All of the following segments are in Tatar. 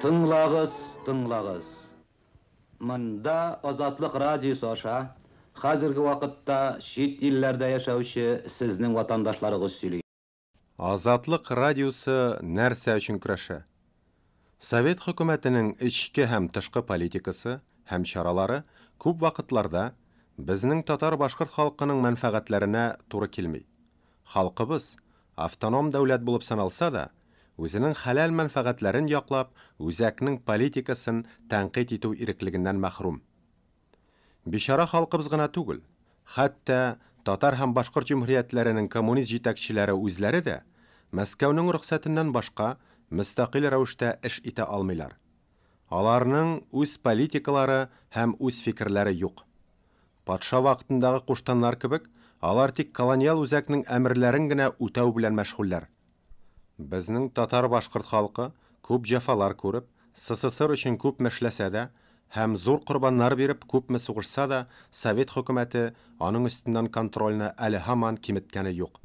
Тыңлагыз, тыңлагыз! Монда Азатлык радиосы аша хәзерге вакытта чит илләрдә яшәүче сезнең ватандашларыгыз сөйли. Азатлык радиосы нәрсә өчен көрәшә? Совет хөкүмәтенең эчке һәм тышкы политикасы һәм чаралары күп вакытларда безнең татар-башкорт халкының мәнфәгатьләренә туры килми. Халкыбыз, автоном дәүләт булып саналса да, үзенең хәләл мәнфәгатьләрен яклап, үзәкнең политикасын тәнкыйть итү иреклегеннән мәхрүм. Бичара халкыбыз гына түгел, хәтта татар һәм башкорт җөмһүриятләренең коммунист җитәкчеләре үзләре дә Мәскәүнең рөхсәтеннән башка мөстәкыйль рәвештә эш итә алмыйлар. Аларның үз политикалары һәм үз фикерләре юк. Патша вакытындагы куштаннар кебек, алар тик колониаль үзәкнең әмерләрен генә үтәү белән мәшгульләр. Безнең татар-башкорт халкы күп җәфалар күреп, СССР өчен күпме эшләсә дә һәм зур корбаннар биреп күпме сугышса да, совет хөкүмәте аның өстеннән контрольне әле һаман киметкәне юк.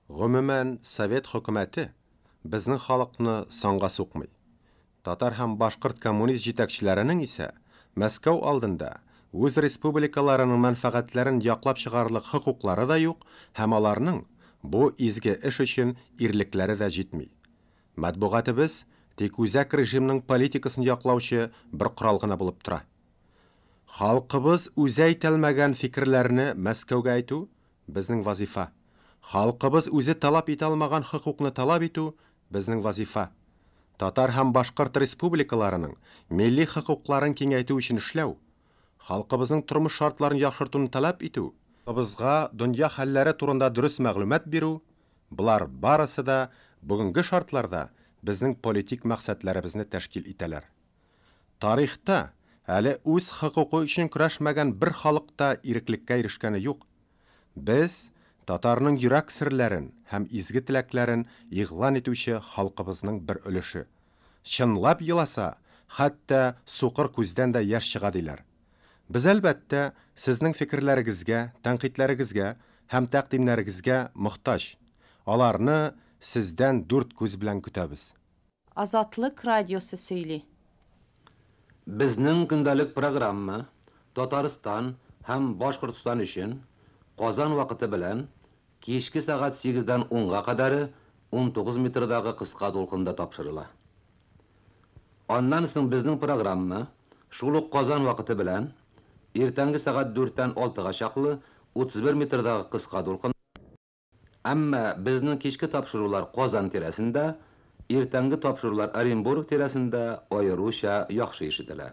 Гомумән, совет хөкүмәте безнең халыкны санга сукмый. Татар һәм башкорт коммунист җитәкчеләренең исә Мәскәү алдында үз республикаларының мәнфәгатьләрен яклап чыгарлык хокуклары да юк һәм аларның бу изге эш өчен ирлекләре дә җитми. Матбугатыбыз тик үзәк режимның политикасын яклаучы бер корал гына булып тора. Халкыбыз үзе әйтәлмәгән фикерләрне Мәскәүгә әйтү, безнең вазифа. Халкыбыз үзе таләп итә алмаган хокукны таләп итү, безнең вазифа. Татар һәм башкорт республикаларының милли хокукларын киңәйтү өчен эшләү, халкыбызның тормыш шартларын яхшыртуны таләп итү, халкыбызга дөнья хәлләре турында дөрес мәгълүмат бирү, болар барысы да бүгенге шартларда безнең политик максатларыбызны тәшкил итәләр. Тарихта әле үз хокукы өчен көрәшмәгән бер халык та иреклеккә ирешкәне юк. Без татарның йөрәк серләрен һәм изге теләкләрен игълан итүче халкыбызның бер өлеше. Чынлап еласа, хәтта сукыр күздән дә яшь чыга диләр. Без әлбәттә сезнең фикерләрегезгә, тәнкыйтьләрегезгә һәм тәкъдимнәрегезгә мохтаҗ. Аларны сездән дүрт күз белән көтәбез. Азатлык радиосы сөйли. Безнең көндәлек программа Татарстан һәм Башкортстан өчен Казан вакыты белән кичке сәгать 8-дән 10-га кадәр 19 метрдагы кыска дулкында тапшырыла. Аннан соң безнең программа шул ук Казан вакыты белән иртәнге сәгать 4-тән 6-га чаклы 31 метрдагы кыска дулкын. Әмма безнең кичке тапшырулар Казан тирәсендә, иртәнге тапшырулар Оренбург тирәсендә аеруча яхшы ишетелә.